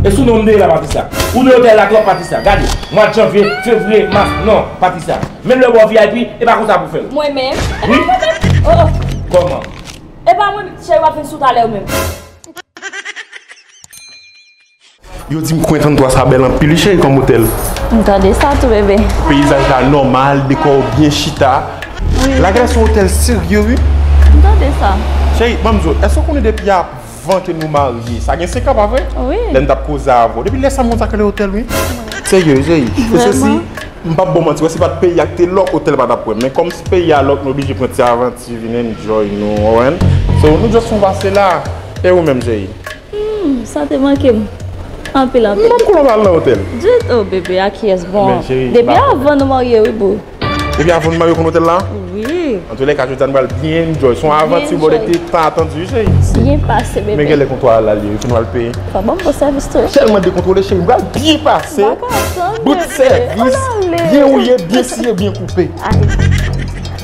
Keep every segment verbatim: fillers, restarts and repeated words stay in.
E sou non m te ye la, Patricia. Ou nan otèl la twòp, Patricia. Gade, mwa janvye, fevriye, mas, non, Patricia. Menm lè w bò V I P, e pa konsa pou fè l. Mwen menm? Wi. Oh, oh. Kòman? E pa mwen, cheri, w ap vin sou talè ou menm. Yo di m kwen trannntwa sa bèl anpil wi cheri kòm otèl. M tande sa tou, bebe. Peyizaj la nòmal, dekò byen chita. Wi. Lagè se yon otèl serye wi. M tande sa. Cheri, ban m di w, èske w konnen depi avan ke nou marye, sa gen senk an pa vre? Wi. Lè n t ap koze avè w. Depi lè sa m konn sa k rele otèl wi. Serye, cheri. E se si m p ap ba w manti, wè si pa t peyi a ki te lòk, otèl pa t ap pran. Men kòm si peyi a lòk, nou oblije pran ti avanti, vin enjoy nou, w konprann? So, nou just fon pase la. E ou menm, cheri? Hmm, sa te manke m. Anpil, anpil. Mwen m konnen w pa al nan otèl. Di, oh, bebe, a kiyès bon? Men, cheri, depi avan nou marye, wi, boo. Depi avan nou marye, w konn otèl la? Wi. Antoulèka, jodi a nou pral byen enjoy. Se yon avanti bò de te tan atandi, wi, cheri. Byen pase, bebe. Men genlè kontwa a la, li, wi, pou nou al peye. Fò ban m bon sèvis tou. Tèlman dekontwole, cheri, m pral byen pase. Bout sèvis, byen wouye, byen siye, byen koupe. Ay.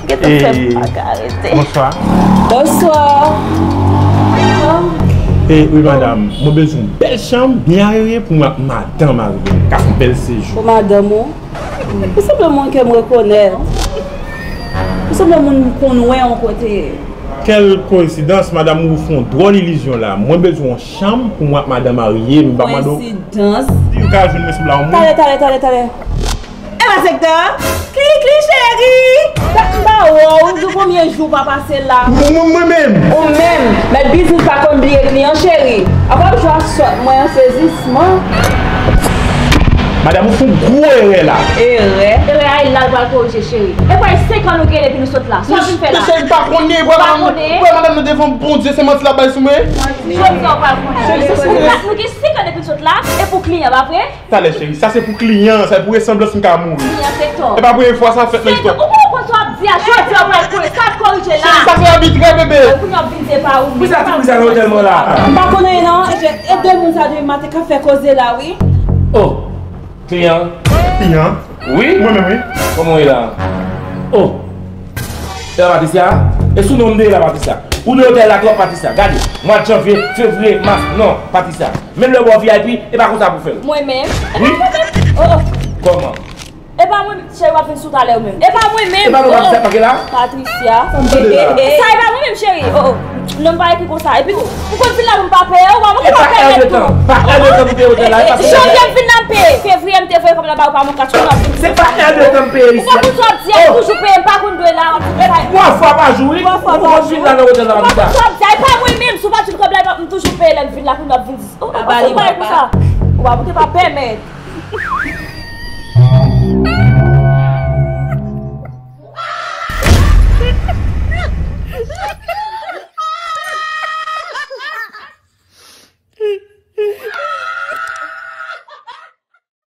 Gentan fè m pa ka rete. Bonswa. Bonswa. E, wi, madam, mwen bezwen yon bèl chanm, byen arere pou mwen ak madanm arere. Ka fè yon bèl sejou. Pou madanm ou? Ou sanble moun ke m rekonèt. Ou sanble moun m konn wè yon kote. Quelle coïncidence, madam, ou fè yon dwòl ilizyon la. Mwen bezwen yon chanm pou mwen ak madanm arere, m pa mande w. Koinsidans. Si ou ka jwenn mwen sou la, yon moun. Talè, talè, talè, talè. E pa sektè a? Klikli cheri! M pa wè w, ou di konbyen jou w pa pase la? Mwen, mwen, mwen menm. Ou menm, mèt biznis pa konn bliye kliyan cheri. Apa m jwa sòt mwen an sezisman. Madam, ou fè yon gwo erè la. Erè? Erè a e la l pral korije cheri. E pa e senk an nou gen depi nou sot la. Sa w vin fè la? Men cheri, m pa konnen, wè madanm nan devan Bondye, se manti l ap bay sou mwen. Jodi a w pral konnen. Cheri, sa se... Nou gen senk an depi nou sot la, e pou kliyan, pa vre? Talè cheri, sa se pou kliyan, sa se pou resanblans m ka mouri. Kliyan se tò. E pa premye fwa sa fèt nan istwa. Ou pa konn sa w ap di a, jodi a w pral konnen sa k korije la. Cheri, sa se abitrè, bebe. Kounye a w ap vin di e pa ou menm. Poukisa ti moun sa nan otèl mwen la? M pa konnen non, e de moun sa depi maten k ap fè koze la wi. Oh, kliyan. Kliyan? Wi. Mwen menm wi. Kòman w ye la? Oh. E la Patricia? E sou non m te ye la Patricia. Ou nan otèl la twòp Patricia. Gade, mwa janvye, fevriye, mas, non, Patricia. Menm lè w bò V I P, e pa konsa pou fè l. Mwen menm? Wi. Oh, oh. Kòman? E pa mwen, cheri, w ap vin sou talè ou menm. E pa mwen menm. E pa nou Patricia k manke la? Patricia. Sa m tande la. Sa e pa mwen menm, cheri. Oh, oh. Non, m pa ekri konsa. Epi tou, ou konn vin la pou m pa peye, ou pa manke pa peye tou. E pa è de tan. Pa è de tan pou peye otèl la. E pa... Janvye m vin la m peye. Fevriye m te voye kòb la ba ou pa mwen kat, ou konn ap vin. Se pa è de tan m peye isi a. Ou pa konn sa w ap di a, ou toujou peye, m pa konn dwe la, w ap di m pa... Twa fwa pa jou, wi. Twa fwa pa jou. Ou konn vin la nan otèl la. Ou pa konn sa w ap di a, e pa mwen menm, si w pa di m kòb la, m toujou peye lè m vin la, kounye a w ap vin di, oh, ou pa konn konsa. Ou pa manke pa pèmèt.